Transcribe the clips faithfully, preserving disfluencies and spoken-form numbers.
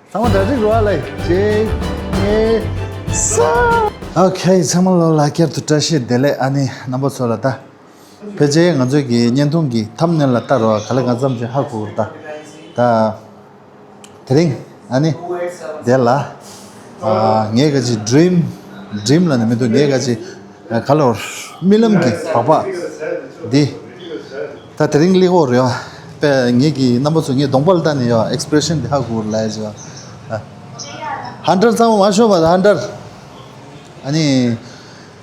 ཚང་མ་གྲ་སྒྲིག་རོགས་ལ་གཅིག་གཉིས་གསུམ། ཨོ་ཁེ། ཚང་མ་ལོ་ལ་བསྐྱར་དུ་བཀྲ་ཤིས་བདེ་ལེགས། ཨ་ནི་རྣམ་པ་ཚོ་ལ་ད་ཕལ་ཆེར་ང་ཚོའི་གི་བརྙན་ཐུང་གི་ཐམ་ནེལ་ལ་ལྟ་རོགས། ག་ལེ་གང་འཚམ་ཅིག་ཧ་གོ་ར། ད་ད་དེ་རིང་ཨ་ནི་དེ་ལ་ཨ་ངས་ག་ཅིག་ཌི་རིམ་ཌི་རིམ་ལ་ནི་མི་འདུག་ངས་ག་ཅིག་ག་ལོར་རྨི་ལམ་གྱི་སྦག་སྦག་འདི། ད་དེ་རིང་ལེགས་འོར་ཡོད་པས། ངེད་ཀྱི་རྣམ་པ་ཚོ་ངའི་གདོང་པ་ལ་ལྟ་ནས་ཡོད། ཨེག་སི་པི་རེ་ཤན་འདི་ཧ་གོ་ལ་ཡོད། ཧན་ཌར་ཚང་མ་མ་ཤོར་བ། ཧན་ཌར། ཨ་ནི་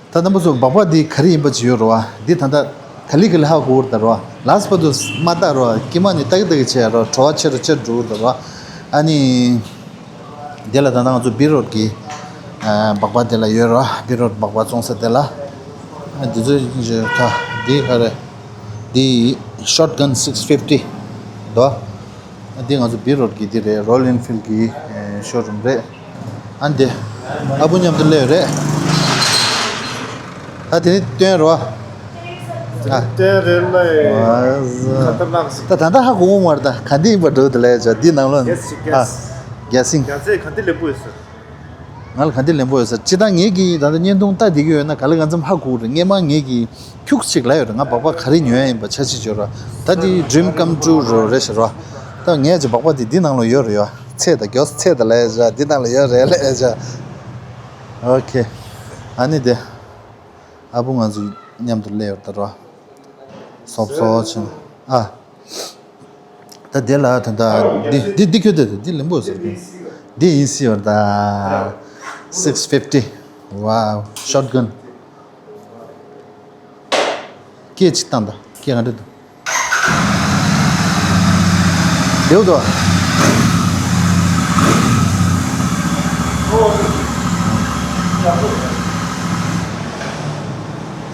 ད་རྣམ་པ་ཚོ་སྦག་སྦག་འདི་ག་རེ་ཡིན་པ་ཅིག་ཡོད་རེད་བ། འདི་ད་ལྟ་ག་ལེ་ག་ལེ་ཧ་གོ་ར་ད་རེད་བ། ལཱསི་པ་དུ་མ་ལྟ་རེད་བ། ཀྱེ་མ་ནི་ལྟ་གི་ལྟ་གི་བྱས་རེད་བ། བྲོ་བ་ཆེ་རུ་ཆེ་རུ་འགྲོ་གི་རེད་བ། ཨ་ནི། དེ་ལ་ད་ནང་ང་ཚོ་བི་རོཌ་གི་ཨ་སྦག་སྦག་དེ་ལ་ཡོད་ར། བི་རོཌ་སྦག་སྦག་བཙོང་ས་དེ་ལ། ཨ་འདི་ཚོ་ཡིན་ཞེས་ད་འདི་ག་རེ། འདི་ཤོཊ་གན་སིགས་ཕིབ་ཊི་འདུག་ཨ་འདི་ང་ཚོ་བི་རོཌ་གི་འདི་རེད། རོ་ཡལ་ཨེན་ཕིལ་གི་ཨ་ཤོ་རུམ་རེད། ཨ་འདི་ཨ་བུ་མཉམ་དུ་སླེབས་རེད། ད་དེ་ནི་སྟོན་རོ། ཨ་སྟོན་རེད་ལ། ཨ་ཁ་ཏ་ལག་ཟིག་ད་ད་ལྟ་ཧ་གོ་མ་རེད། ད་ག་འདི་ཡིན་པ་འགྲོ་དེ་ལས་ཅོ་འདི་ནང་ལོགས་ནས། གེ་སིང་། ཨ་གེ་སིང་། རྒྱ་ཚད་ག་འདི་ལེན་པོ་ཡོད་ཟེར། ང་ལ་ག་འདི་ལེན་པོ་ཡོད་ཟེར། སྤྱིར་བཏང་ངེད་ཀྱིས་ད་ལྟ་བརྙན་ཐུང་ལྟ་བསྡད་ཀྱི་ཡོད་ན་ག་ལེ་གང་འཚམ་ཧ་གོ་རེད། སྔས་མ་ངེད་ཀྱིས་ཁྱུག་ཅིག་ལབ་ཡོད་རེད། ང་སྦག་སྦག་ག་རེ་ཉོ་ཡ་ཡིན་པ་འཆར་གཞི་བྱོས་རོགས། ད་འདི་ཌི་རིམ་ཀམ་ཊུ་རོ་རེད་ཟེར་རོ། ད་ངས་ཅིག་སྦག་སྦག་འདི་འདི་ནང་ལ་ཡོད་རེད་ཡོ། ཚད་ད་མགྱོགས་ཚད་ད་ལབ་ཡ་ཅོ་འདི་ནང་ལ་ཡོད་རེད་ལབ་ཡ་ཅོ། ཨོ་ཁེ། ཨ་ནི་དེ་ཨ་བུ་ང་ཚོ་མཉམ་དུ་སླེབས་ཡོད་ད་རོ། སོབ་སོབ་ཕྱིན། ཨ། ད་དེ་ལ་ད་ད་འདི་འདི་འདི་ཁྱོད་དེ་འདི་ལེན་པོ་ཟེར་གི། འདི་ཡིན་སྲིད་པ་ད། སིགས་ཕིབ་ཊི། ཝའོ། ཤོཊ་གན། སྐད་ཅིག་བཏང་ད། སྐད་ག་འདྲ་འདུག་བདེ་པོ་འདུག་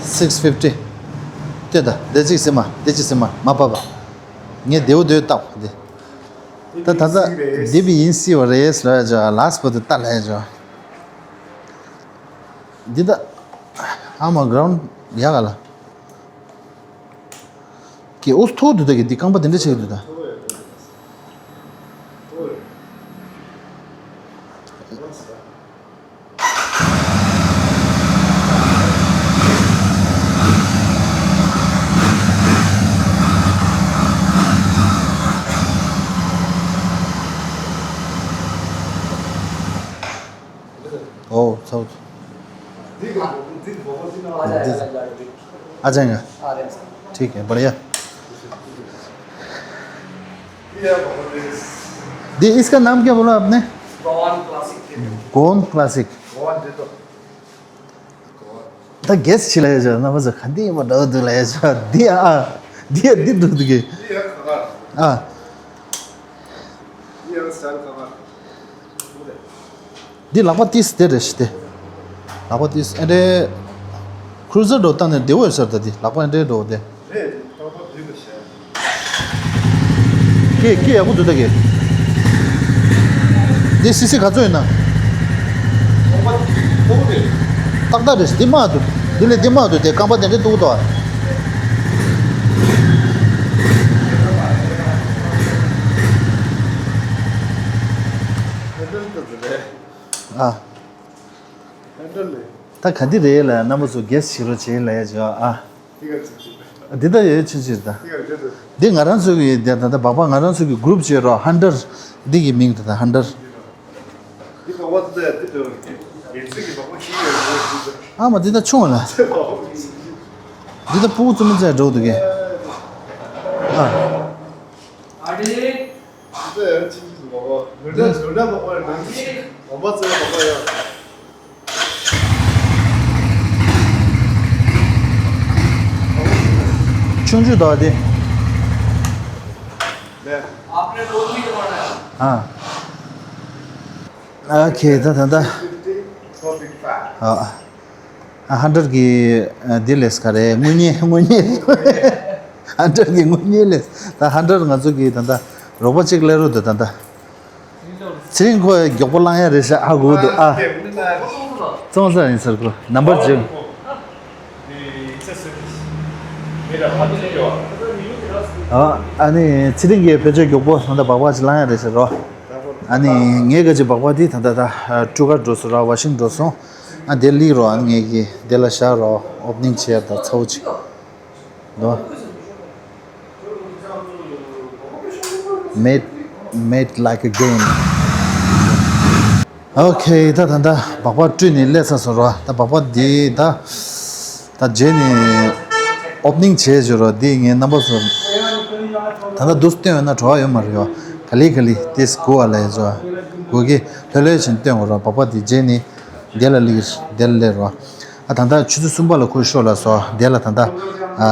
སིགས་ཕིབ་ཊི། ལྟོས་ད། བདེ་ཅིག་སེ་མ། བདེ་ཅིག་སེ་མ། མ་པ་པ། ངས་བདེ་པོ་འདོད་བཏང་བ་འདི། ད་ད་ལྟ་འདི་བི་ཡིན་སྲིད་པ་རེད་ལབ་ཡ་ཅོ། ལཱསི་པ་དུ་ལྟ་ལབ་ཡ་ཅོ། འདི་ད། ཨ་མ་གྷ་རའུན་ཌི་ཡག་ག་ལ། ཀྱེ་ཨོ་ཐོག་འདུག་ད། ཀྱེ་འདི་རྐང་པ་དེ་འདྲ་བྱེད་འདུག་ད། ཨོ་ཚའོ། འདི། ཨ་ཅང་ཡ། ཨ་རེད། ཐིག་ཧེ། བར་ཡ། ये बहुत है। दी, इसका नाम क्या बोला आपने? गोवान क्लासिक। गोवान क्लासिक। गोवान दे दो। ད་གེ་སི་ཆི་ལ་ཡ་ཅོ། རྣམ་པ་ཚོ་ག་འདི་ཡིན་པ་འདྲ་འདུག་ལ་ཡ་ཅོ། འདི་ཨ། འདི་ཨ་འདི་འདུག་འདུག་གི། ये है खबर। ཨ། ये है स्टाइल खबर। འདི་ལག་པ་ཏིས་དེ་རེད་ཤི་དེ། ལག་པ་ཏིས་ཨེ་འདྲེ། ཁུ་རུ་ཛར་འགྲོ་སྟངས་ནས་བདེ་བོ་ཡོད་ས་རེད་ད། འདི་ལག་པ་ཨེ་འདྲེ་འགྲོ་དེ། རེད། ཏག་ཏག་འདུས་པ་བྱས། ཀྱེ་ཀྱེ་ཡག་པོ་འདུག་ད་ཀྱེ། འདི་སི་སི་ག་ཚོད་ཡིན་ན། ཏག་ཏག་རེད། འདི་མང་འདུག་འདི་ལས་འདི་མང་འདུག་དེ་རྐང་པ་དེ་འདྲ་འདུག་ད། ཨ། ད་ག་འདི་རེད་ལ། རྣམ་པ་ཚོ་གེ་སི་བྱེད་རོགས་བྱེད་ལ་ཡ་ཅོ་ཨ། འདི་ད་ཡོད་ཆུང་ཆུང་ད། འདི་ང་རང་ཚོ་གི་འདི་ད་ད་སྦག་སྦག་ང་རང་ཚོ་གི་གུ་རུབ་བྱེད་རོགས། ཧན་ཌར་འདི་གི་མིང་ད་ད་ཧན་ཌར། ཨ་མ་འདི་ད་ཆུང་བ་ལ། འདི་ད་ཕྲུ་གུ་བཙུན་མོ་ཚོ་འགྲོ་འདུག་གི། ཨ། ཆུང་ཆུང་དག་དེ། ཨ། ཨ་ཁེ་ད་ད་ད། ཨ། ཨ་ཧན་ཌར་གི་ཨ་འདི་ལས་ག་རེ། དངུལ་ཉེས། དངུལ་ཉེས། ཧན་ཌར་གི་དངུལ་ཉེས་ལས། ད་ཧན་ཌར་ང་ཚོ་གི་ད་ད་རོགས་པ་གཅིག་སླེབས་རོགས་འདུག་ད་ད། ཚེ་རིང་ཁོ་མགྱོགས་པོ་ལངས་ཡ་རེད་ཤག་ཧ་གོ་འདུག་ཨ། བཙོང་ས་ཡིན་ཟེར་ཁོ། ནམ་བར་བརྗེ། ཨ་ཨ་ནི་ཚེ་རིང་གིས་ཕལ་ཆེར་མགྱོགས་པོ་ད་ད་སྦག་སྦག་ཅིག་ལངས་ཡ་རེད་ཟེར་རོ། ཨ་ནི་ངའི་ག་ཅི་སྦག་སྦག་འདི་ད་ལྟ་ད་སྤྲུལ་སྐར་འགྲོ་སོང་ར། ཝ་ཤིང་འགྲོ་སོང་། ཨ་འདི་ལིག་རོ། ཨ་ནི་ངས་ཀྱི་འདི་ལ་བཞག་རོ། ཨོ་པ་ནིང་བྱས་ད་ཚ་བོ་ཅིག་ནོ། Made, made like a game. ཨོ་ཁེ། ད་ད་ད་སྦག་སྦག་བཀྲུས་ནས་སླེབས་ཚར་སོང་རོ། ད་སྦག་སྦག་འདི་ད། ད་རྗེས་ནས་ཨོ་པ་ནིང་བྱས་བྱོས་རོ། འདི་ངས་རྣམ་པ་ཚོ་ད་ལྟ་འདུག་སྟོན་ཡོད་ན་བྲོ་བ་ཡོད་མ་རེད་ཡོ། ག་ལེ་ག་ལེ་དེ་སྒུག་པ་ལ་ཡོད་ཚོ། སྒུག་གི་ལྷོད་ལྷོད་བྱས་སྟོན་དགོས་རོ། སྦག་སྦག་འདི་རྗེས་ནས་འདི་ལ་སླེབས། འདི་ལ་སླེབས་རོ། ཨ་ད་ལྟ་ཆུ་ཚོད་གསུམ་པ་ལ་ཁོ་ཤོ་ལ་སོ། འདི་ལ་ད་ལྟ་ཨ་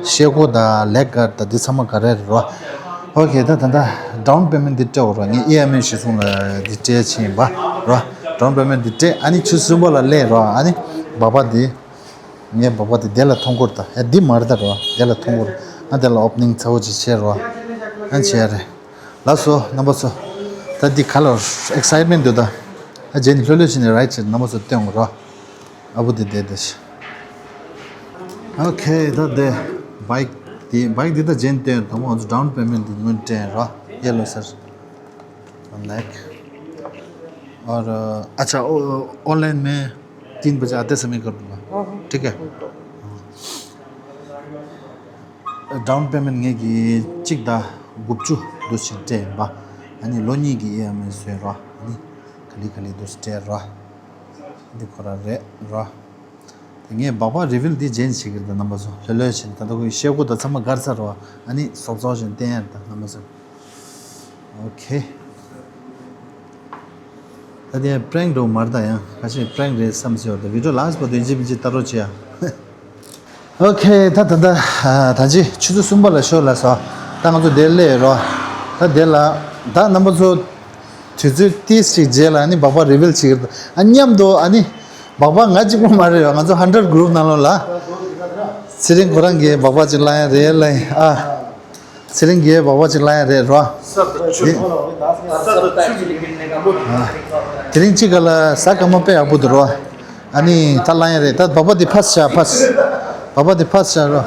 ཤེལ་སྒོ་དང་ལེག་གཱཌ་དང་འདི་ཚང་མ་ག་རེ་རེད་རོ། ཨོ་ཁེ། ད་ད་ལྟ་ཌའོན་པེ་མེན་ཊི་འདི་སྤྲད་དགོས་རོ། ངས་ཨི་ཨེམ་ཨའི་གཞི་བཟུང་ལ་འདི་སྤྲད་ཕྱིན་པ་རོ། ཌའོན་པེ་མེན་ཊི་འདི་སྤྲད། ཨ་ནི་ཆུ་ཚོད་གསུམ་པ་ལ་སླེབས་རོ། ཨ་ནི་སྦག་སྦག་འདི། ངས་སྦག་སྦག་དེ་དེ་ལ་མཐོང་གི་རེད་ད། ཡ་འདི་མ་རེད་ད་རོ། དེ་ལ་མཐོང་གི་རེད། ང་དེ་ལ་ཨོ་པ་ནིང་ཚ་བོ་ཅིག་བྱས་རོ། ཨ་བྱས་རེད། ལགས་སོ་རྣམ་པ་ཚོ། ད་འདི་ག་ལ་ཨེག་སའེཊ་མེན་ཊི་འདུག་ད། ཨ་རྗེས་ནས་ལྷོད་ལྷོད་བྱས་ནས་རའིཌ་བྱས་རྣམ་པ་ཚོ་སྟོན་དགོས་རོ། ཨ་བུ་དེ་དེ་དེ་ཤི། ཨོ་ཁེ། ད་དེ་བྷའིཀ་དེ་བྷའིཀ་དེ་ད་རྗེས་ནས་སྟོན། དང་པོ་ང་ཚོ་ཌའོན་པེ་མེན་ཊི་དེ་སྔོན་སྤྲད་རོ། ཡེ་ལོ་སར། One lakh. और अच्छा, ऑनलाइन में तीन बजे आते समय कर दूंगा। हाँ, हाँ। ठीक है। बिल्कुल। ཌའོན་པེ་མེན་ཊི་ངེད་ཀྱིས་གཅིག་དང་དགུ་བཅུ་འདུག་ཅིག་སྤྲད་ཡིན་པ། ཨ་ནི་ལོ་གཉིས་ཀྱི་ཨི་ཨེམ་ཨའི་བཟོས་རོ། ཨ་ནི་ག་ལེ་ག་ལེ་འདུག་སྤྲད་རོ། འདི་ཁོ་རང་རེད་རོ། དེ་ངས་སྦག་སྦག་རི་བིལ་འདི་རྗེས་ནས་བྱེད་ཀྱི་རེད། ད་རྣམ་པ་ཚོ་ལྷོད་ལྷོད་བྱས་ནས། ད་ལྟ་ཁོའི་ཤེལ་སྒོ་དང་ཚང་མ་བཀར་ཚར་རོ། ཨ་ནི་སོབ་སོབ་བྱས་ནས་བསྟན་ཡ་རེད་ད་རྣམ་པ་ཚོ། ཨོ་ཁེ། ད་དེ་པྲེང་འགྲོ་མར་ད་ཡང་ཁ་ཤས་པྲེང་རེད་བསམ་སྲིད་པ། ད་བི་ཌིའོ་ལ་སི་པ་དུ་ཡིན་གཅིག་མིན་གཅིག་ལྟ་རོགས་བྱེད་ཡ། ཨོ་ཁེ། ད་ད་ད་ད་ཅི་ཆུ་ཚོད་གསུམ་པ་ལ་ཤོ་ལ་སོ། ད་ང་ཚོ་དེ་སླེབས་རོ། ད་དེ་ལ་ད་རྣམ་པ་ཚོ་དུས་ཚོད་ཏིས་ཅིག་རྗེས་ལ་ཨ་ནི་སྦག་སྦག་རི་བིལ་བྱེད་ཀྱི་རེད། ཨ་མཉམ་དུ་ཨ་ནི་སྦག་སྦག་ང་གཅིག་པོ་མ་རེད་ཡོ། ང་ཚོ་ཧན་ཌེཌ་གུ་རུབ་ནང་ལོགས་ལ་ཚེ་རིང་ཁོ་རང་གིས་སྦག་སྦག་ཅིག་བླངས་ཡ་རེད་ལ་ཡིན་ཨ། ཚེ་རིང་གིས་སྦག་སྦག་ཅིག་བླངས་ཡ་རེད་རོ། དེ་དེ་རིང་གཅིག་ག་ལ་ཟ་ག་མ་དཔེ་ཡག་པོ་འདུག་རོ། ཨ་ནི་ད་བླངས་ཡ་རེད། ད་སྦག་སྦག་དེ་ཕ་སི་བྱ་ཕ་སི། སྦག་སྦག་དེ་ཕ་སི་བྱ་རོ།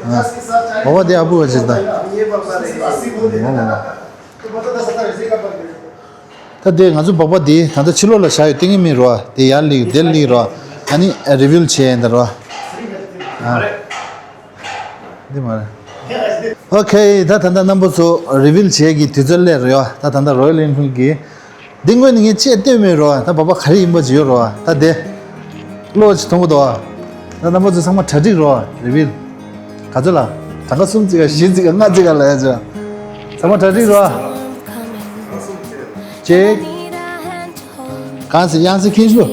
ཨ། སྦག་སྦག་དེ་ཨ་བུ་བ་ཅིག་ད། ད་དེ་ང་ཚོ་སྦག་སྦག་དེ་ད་ལྟ་ཕྱི་ལོགས་ལ་བཞག་ཡོད། སྟེང་གི་མི་རོ། དེ་ཡར་སླེབས་དེར་སླེབས་རོ། ཨ་ནི་རི་བིལ་བྱས་ཡིན་ད་རོ། ཨ། འདི་མ་རེད། ཨོ་ཁེ། ད་ད་ལྟ་རྣམ་པ་ཚོ་རི་བིལ་བྱེད་ཀྱི་དུས་ཚོད་སླེབས་རེད་ཡོ། ད་ད་ལྟ་རོ་ཡལ་ཨེན་ཕིལ་གྱི་འདི་སྔོན་ནས་ངས་ཅིག་སྟོན་མེད་རོ། ད་སྦག་སྦག་ག་རེ་ཡིན་པ་ཅིག་ཡོད་རོ། ད་དེ་གློག་ཅིག་མཐོང་གི་འདུག་ད་རྣམ་པ་ཚོ་ཚང་མ་གྲ་སྒྲིག་རོ། རི་བིལ་ག་ཚོད་ལ། གྲངས་ཀ་གསུམ་ཙིག་ག་བཞི་ཙིག་ག་ལྔ་ཙིག་ག་ལ་ཡ་ཅོ། ཚང་མ་གྲ་སྒྲིག་རོ། གཅིག་གང་ཟེར་དབྱངས་གསལ་མཁྱེན་ཞུ།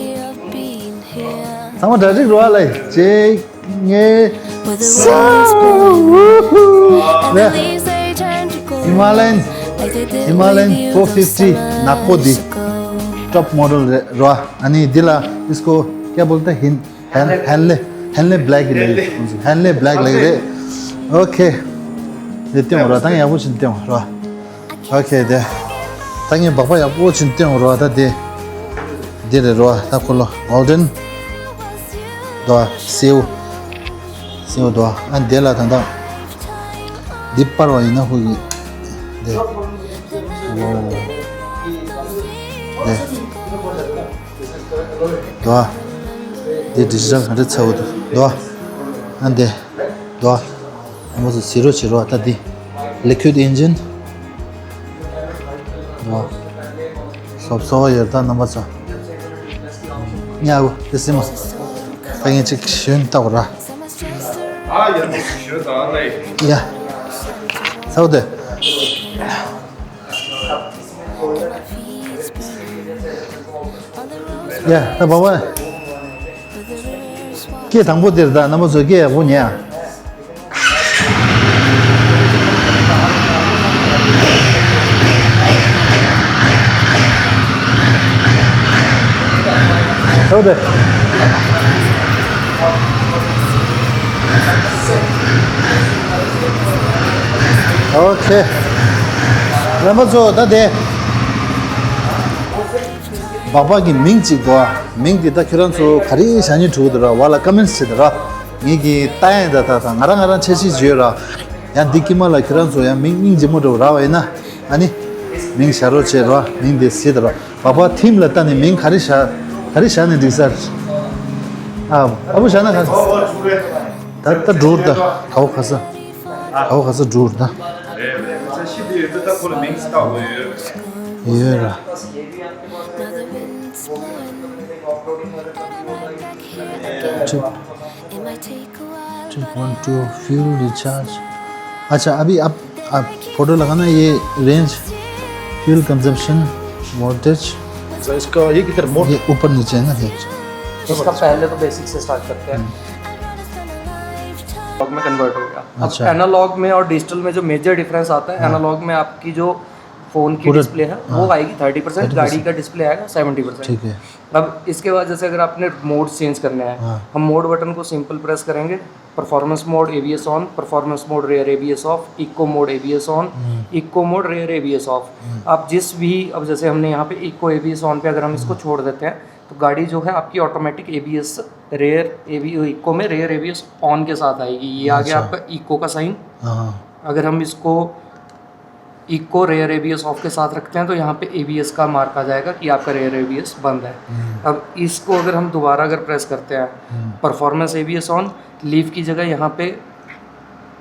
ཚང་མ་གྲ་སྒྲིག་རོ་ཨ་ལ། གཅིག་གཉིས། གསུམ། ཧི་མ་ལ་ཡན། ཧི་མ་ལ་ཡན་ཕོར་ཕིབ་ཊི་ནག་པོ་འདི་ཊོབ་མོ་ཌེལ་རེད་རོ། ཨ་ནི་འདི་ལ་ཨིས་ཀོ་ཀྱ་བོལ་ཏ་ཧེ། ཧན་ཧན་ལེ། ཧན་ལེ་བྷེ་ལེག་གི་ལེགས། ཧན་ལེ་བྷེ་ལེག་ལེགས་རེད། ཨོ་ཁེ། དེ་སྟོན་རོ། ད་ཡག་པོ་ཞིག་སྟོན་རོ། ཨོ་ཁེ། དེ་ད་ངས་སྦག་སྦག་ཡག་པོ་ཞིག་སྟོན་རོ། ད་དེ་འདི་རེད་རོ། ད་ཁོ་ལོ་གོལ་ཌེན་དོ་སེའུ་སེའུ་དོ། ཨ་འདི་ལ་ད་ད་འདི་སྤར་བ་ཡིན་ན་ཧུ་གི་འདི་འོ་འདི། དོ། འདི་ཌི་ཇི་ཊལ་ག་འདྲ་ཚ་བོ་འདུག་དོ། ཨ་འདི་དོ། རྣམ་པ་ཚོ་གཟིགས་རོགས་བྱེད་རོགས། ད་འདི་ལི་ཀུའིཌ་ཨིན་ཇིན་དོ། སོབ་སོབ་ཡོད་ད་རྣམ་པ་ཚོ། ཉལ་དེ་སེམས་ད་ངས་ཅིག་ཞོན་ལྟ་བ་ར། ཡ། ཚ་བོ་དེ། ཡ། ད་བ་བ། སྐད་དང་པོ་དེར་ད་རྣམ་པ་ཚོ་སྐད་ཡག་པོ་ཉན་ཨ། ཨོ་དེ། ཨོ་ཁེ། རྣམ་པ་ཚོ་ད་དེ། སྦག་སྦག་གི་མིང་གཅིག་འདུག་ཨ། མིང་འདི་ད་ཁྱོད་རང་ཚོ་ག་རེ་བཞག་སྙིང་བྲོ་གི་འདུག་ར། བ་ལ་ཀ་མེན་ཊི་བྱེད་དང་ར། ངེད་ཀྱི་ལྟ་ཡ་ད་ད་ད་ང་རང་ང་རང་འཆར་གཞི་ཅིག་ཡོད་ར། ཡང་འདི་དཀྱིལ་མ་ལ་ཁྱོད་རང་ཚོ་ཡང་མིང་སྙིང་རྗེ་མོ་འདྲ་བོ་རག་པ་ཡིན་ན་ཨ་ནི་ མིང་བཞག་རོགས་བྱེད་རོགས། མིང་དེ་གཟིགས་དང་རོགས། པ་པ་ཐིམ་ལ་ལྟ་ནས་མིང་ག་རེ་བཞག་ག་རེ་བཞག་ནས་འགྲིག་ས་རེད། ཨ་ཨ་བུ་བཞག་ན་ག་རེ། ད་ད་འགྲུར་ད་གའོ་ཁ་ས། གའོ་ཁ་ས་འགྲུར་ད། ཡོད་ར། Trip, trip one two, fuel recharge. अच्छा, अभी आप, आप फोटो लगाना, ये रेंज, फ्यूल कंजम्पशन, वोल्टेज। अच्छा, इसका ये किधर मोड? ये ऊपर नीचे है ना, ये। इसका पहले तो बेसिक से स्टार्ट करते हैं। एनालॉग में कन्वर्ट हो गया। अब अच्छा। एनालॉग में और डिजिटल में जो मेजर डिफरेंस आता है, हाँ। एनालॉग में आपकी जो फोन की पूरा, डिस्प्ले है, हाँ। वो आएगी थर्टी परसेंट, थर्टी परसेंट। गाड़ी का डिस्प्ले आएगा सेवेंटी परसेंट। ठीक है। अब इसके बाद जैसे अगर आपने मोड चेंज करने हैं, हाँ। हम मोड बटन को सिंपल प्रेस करेंगे। Performance mode, A B S on, performance mode, rear A B S off, eco mode, A B S on, hmm. Eco mode, rear A B S off। हम्म। आप जिस भी, अब जैसे हमने यहाँ पे इको एबीएस ऑन पे अगर हम इसको हम्म। छोड़ देते हैं, तो गाड़ी जो है आपकी automatic ABS, rear AB eco में रेयर एबीएस ऑन के साथ आएगी। ये आ गया अच्छा। आपका इको का साइन। हाँ। अगर हम इसको इको रेयर एबीएस ऑफ के साथ रखते हैं, तो यहाँ पे एबीएस का मार्क आ जाएगा कि आपका रेयर एबीएस बंद है। हम्म। अब इसको अगर हम दोबारा अगर प्रेस करते हैं, हम्म। परफॉर्मेंस एबीएस ऑन, लीफ की जगह यहाँ पे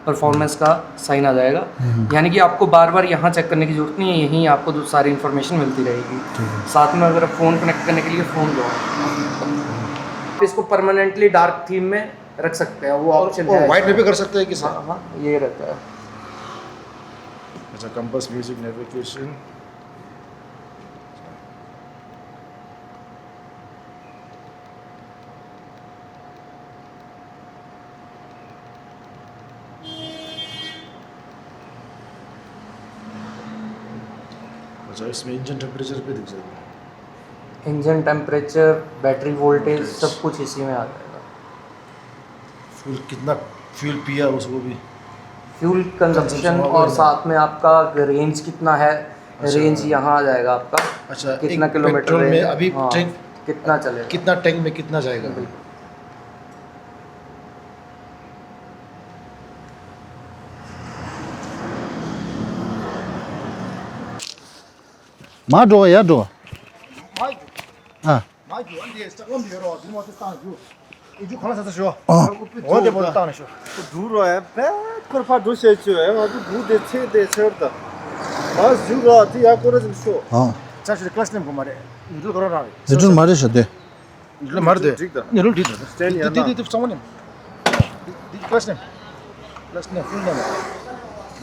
परफॉर्मेंस का साइन आ जाएगा। हम्म। यानी कि आपको बार बार यहाँ चेक करने की जरूरत नहीं है, यहीं आपको दो सारी इन्फॉर्मेशन मिलती रहेगी। ठीक है। साथ में अगर फ़ोन कनेक्ट करने के लिए फ़ोन दो, आप इसको परमानेंटली डार्क थीम में रख सकते हैं, वो और, ऑप्शन और है। वाइट में भी कर सकते हैं कि सर? हाँ, हाँ, ये रहता है। अच्छा, कंपास, म्यूजिक, नेविगेशन। अच्छा, इसमें इंजन टेम्परेचर भी दिख जाएगा। Engine temperature, battery voltage, voltage. सब कुछ इसी में आ जाएगा। फ्यूल कितना, फ्यूल पिया उसको भी। फ्यूल कंजम्पशन कंजम्पशन और होगा। साथ में आपका रेंज कितना है, अच्छा। रेंज यहाँ आ जाएगा आपका। अच्छा, कितना एक किलोमीटर पेट्रोल में रेंज है? अभी हाँ, टैंक कितना चलेगा? कितना टैंक में कितना जाएगा? बिल्कुल। མ་འགྲོ་ཡ་འགྲོ། ཨ། མ་རྒྱུ་ཨ་འདི་ལྕགས་ལམ་ཡོད་རོགས་འདི་མ་ཏི་བཏང་རྒྱུ། ཨི་རྒྱུ་གང་ལ་ས་ས་ཤོ། ཨོ། འོ་དེ་བོ་ལ་བཏང་ནས་ཤོ། འགྲུ་རོ་ཨེ་པེ་ཁོར་ཕ་འགྲོ་བཤད་ཆུ་ཨེ་ང་ཚོ་འགྲུ་དེ་ཚེ་དེ་ཆེར་ད། མ་ཞུ་རོ་དེ་ཡ་ཀོ་ར་ཅིག་ཤོ། ཨོ། ཅ་ཤི་ཀ་ལ་སི་ནེམ་གོ་མ་རེད། ཡུ་ཏུ་ལ་གོ་ར་རང་རེད། ཡུ་ཏུ་མ་རེད་ཤོ་དེ། ཡུ་ཏུ་མ་རེད་དེ། འགྲིག་ད། ཡུ་ཏུ་འགྲིག་ད། སྟན་ཡ་དེ་དེ་ན། དེ་དེ་གཙང་མ་ནེམ། འདི་འདི་ཀ་ལ་སི་ནེམ། ཀ་ལ་སི་ནེམ་ཕུལ་ནེམ།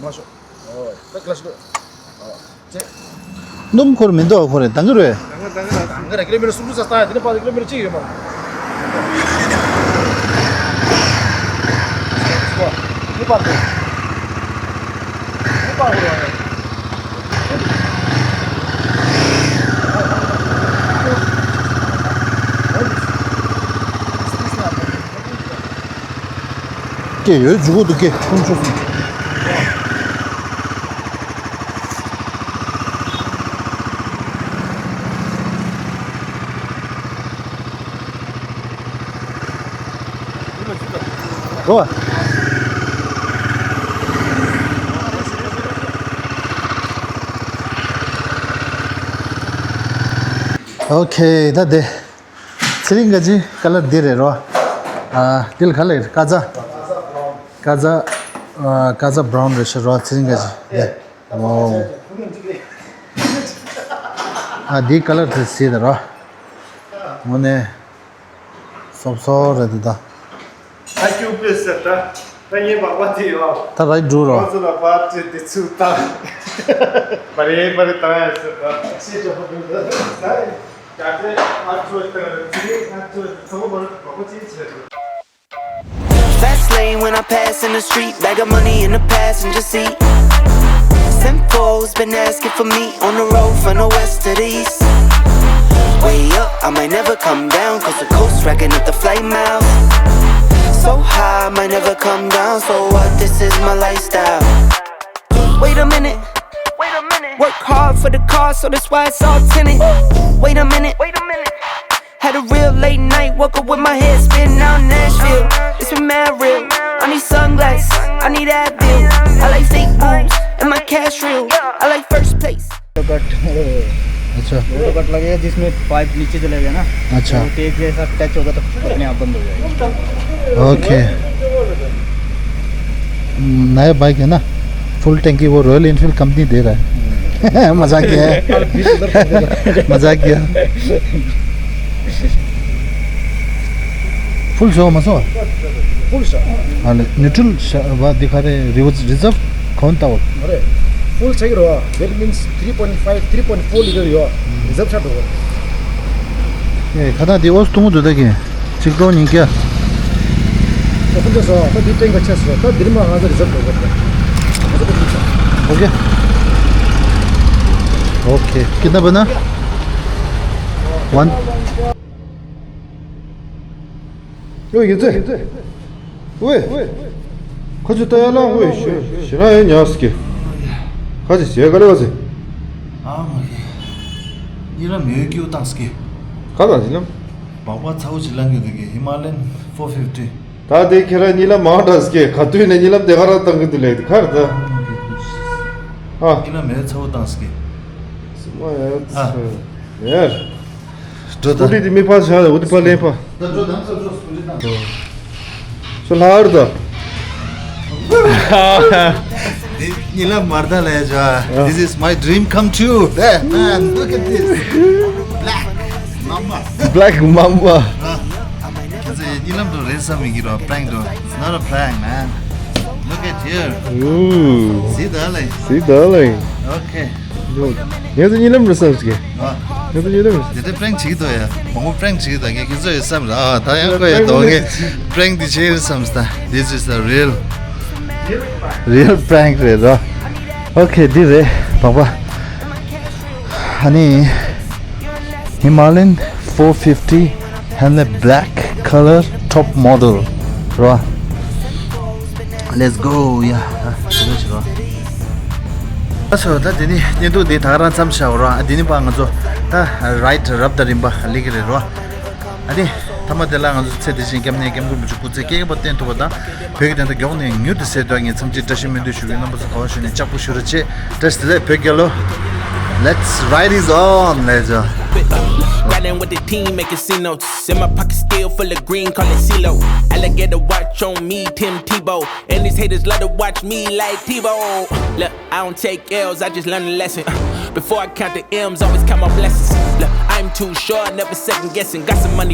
མ་ཤོ། ཨོ། ད་ཀ་ལ་སི་ཀོ། ཨོ། ཙེ། སྣུམ་འཁོར་མི་འདུག་འཁོར་རེད་དང་གི་རེད། དང་གི་རེད། ཀི་ལོ་མི་ཊར་སུམ་ཅུ་རྩ་ལྟ་ཡ་དེ་ནི་པ་ཀི་ལོ་མི་ཊར་གཅིག་ཡོད་མ་རེད། འདི་པ་འདི། འདི་པ་འཁོར་བ་རེད། ཀྱེ་ཡོད་འཇུག་གོ་འདུག་ཀྱེ་ཁོང་ཆུ་སོང་། རོ། ཨོ་ཁེ་ད་དེ། ཚེ་རིང་ག་ཅི་ཀ་ལར་འདི་རེད་རོ། ཨ། འདི་ལ་ག་ལ་ཀ་ཛ། ཀ་ཛ། ཨ། ཀ་ཛ་བྷ་རའུན་རེད་ཤག་རོ། ཚེ་རིང་ག་ཅི་རེད། ཨོ། ཨ། འདི་ཀ་ལར་དེ་སི་དེ་རོ། དངོས་གནས་སོབ་སོབ་རེད་འདི་ད། ད་སྐྱུག་པས་ཟེར་ད། ད་ངའི་པགས་པ་དེ་ཡོད། ད་ར་འགྲོ་རོ། ང་ཚོ་ལ་པར་ཅེ་དེ་ཚུར་བཏང་། པ་རེ་པ་རེ་བཏང་ཡ་ཟེར་ད། ཤེས་ཅོ་ཧོ་དུ་ད། ད་ད་ང་ཚོ་ད་ཚེ་ང་ཚོ་ཚང་མ་པགས་པ་ཅེ་ཆེ་རེད། Fast lane when I pass in the street, bag of money in the passenger seat. Simcoe's been asking for me on the road from the west to the east. Way up, I might never come down, cause the coast racking up the flight miles. So high, I might never come down, so what, this is my lifestyle. Wait a minute, wait a minute. Work hard for the car, so that's why it's all tinted. Wait a minute, wait a minute. Had a real late night, woke up with my head spinning out Nashville. It's been mad real. I need sunglasses, I need Advil. I like fake boobs, and my cash real. I like first place. Cut. अच्छा। Auto cut लगेगा, जिसमें पाइप नीचे चले गया ना, अच्छा। तो टेप के साथ टच होगा तो अपने आप बंद हो जाएगा। ओके। नया बाइक है ना, फुल टैंकी वो रॉयल एनफील्ड कंपनी दे रहा है। मजाक किया है। मजाक किया। फुल शो मसो। Full show. हाले न्यूट्रल शा-, वा दिखा रहे रिवर्स रिजर्व कौन था वो? अरे, फुल सही रहा। That means three point five, three point four liter yo. Reserve shot हो। ए, खता दि ओस तुम दो दे के। चिक तो नहीं क्या? तो कुछ सो, तो डिटेल का चेस हो, तो दिन में आगे रिजर्व हो गया। ओके। ओके, कितना बना? वन। ཨོ་ཡིན་ཙེ། ཝེ། ཁ་ཅིག་ལྟ་ཡ་ལ་ཝེ་ཞི་ཞི་ར་ཡ་ཉག་སི་ཀེ། ཁ་ཅིག་ཟེ་ག་ལེ་བ་ཟེ། ཨ་མ་གི། གཉིད་ལམ་ཡོད་ཀྱི་ཡོད་དང་སི་ཀེ། ག་དང་གཉིད་ལམ། སྦག་སྦག་ཚ་བོ་ཅིག་ལངས་ཡོད་དེ་གི་ཧི་མ་ལེན་ཕོར་ཕིབ་ཊི། ད་དེ་ཁྱེད་རང་གཉིད་ལམ་མང་དྲགས་སི་ཀེ། ག་དུས་ནས་གཉིད་ལམ་དེ་ག་རང་བཏང་གི་འདུག་ལེ་དེ་ག་རེ་ད། ཨ། གཉིད་ལམ་ཡོད་ཚ་བོ་དང་སི་ཀེ། སི་མ་ཡ་ཨ། ཚ་ཡ། འགྲོ་ད། སྐུ་ཊི་དེ་མི་ཕར་བཞག་ལ་འོ་དེ་ཕར་ལེན་ཕ། ད་འགྲོ་དང་ཚ་འགྲོ་སྐུ་ཊི་དང་། ཚོ་ལྷག་རེད་ད། འདི་གཉིད་ལམ་མར་ད་ལས་བྱ། This is my dream come true. Hey, man, look at this. Black mamba. Black mamba. ཁྱེད་ཚོས་གཉིད་ལམ་འགྲོ་རེད་བསམ་མི་གི་རོ། Prank འགྲོ། It's not a prank, man. Look at here. Ooh. See, darling. See, darling. Okay. ངས་ཚོ་གཉིད་ལམ་རེད་བསམ་ཟེར་གི། ཨ། ངས་ཚོ་གཉིད་ལམ་རེད། དེ་འདྲ་པྲེང་བྱེད་ཀྱི་འདུག་ཡ། མང་པོ་པྲེང་བྱེད་ཀྱི་འདུག་ངས་ཁྱེད་ཚོ་ཡོད་བསམ་ར། ཨ། ད་ཡང་ཁོ་ཡ་དོ་ངས་པྲེང་འདི་བྱེད་ཡོད་བསམ་ད། This is the real, real prank རེད་ར། ཨོ་ཁེ། འདི་རེད་པགས་པ། ཨ་ནི། Himalayan four fifty ཧན་ལེ་black color top model ར། Let's go ཡ། ཨ་སོ། ད་དེ་ནི་བརྙན་ཐུང་འདི་ད་ག་རང་མཚམས་བཞག་ར། དེ་ནི་པ་ང་ཚོ་ད་རའིཌ་རབ་དང་རིམ་པ་སླེབས་ཀྱི་རེད་ར། ཨ་ནི་མཐའ་མ་དེ་ལ་ང་ཚོ་ཚེ་འདི་བཞིན་སྐྱབས་གནས་སྐྱབས་མགོན་རིན་པོ་ཆེ་སྐུ་ཚེ་བསྐལ་བརྒྱར་བརྟན་ཐུབ་པ་དང་། བོད་ཀྱི་བདེན་མཐའ་མགྱོགས་ནས་མྱུར་དུ་གསལ་ཐུབ་པ་ངས་འཚམས་གཅིག་བཀྲ་ཤིས་སྨོན་འདུན་ཞུ་གི་ཡིན། རྣམ་པ་ཚོ་ག་པར་བཞུགས་ནས་ལྕགས་པོ་ཞུ་རོགས་བྱེད། བཀྲ་ཤིས་བདེ་ལེགས། བོད་རྒྱལ་ལོ། Let's ride is on. Let's go. Riding with the team, making C notes. In my pocket still full of green, call it CeeLo. Alligator watch on me, Tim Tebow. And these haters love to watch me like TiVo. Look, I don't take L's, I just learn a lesson. Uh, before I count the M's, always count my blessings. Look, I'm too sure, never second guessing. Got some money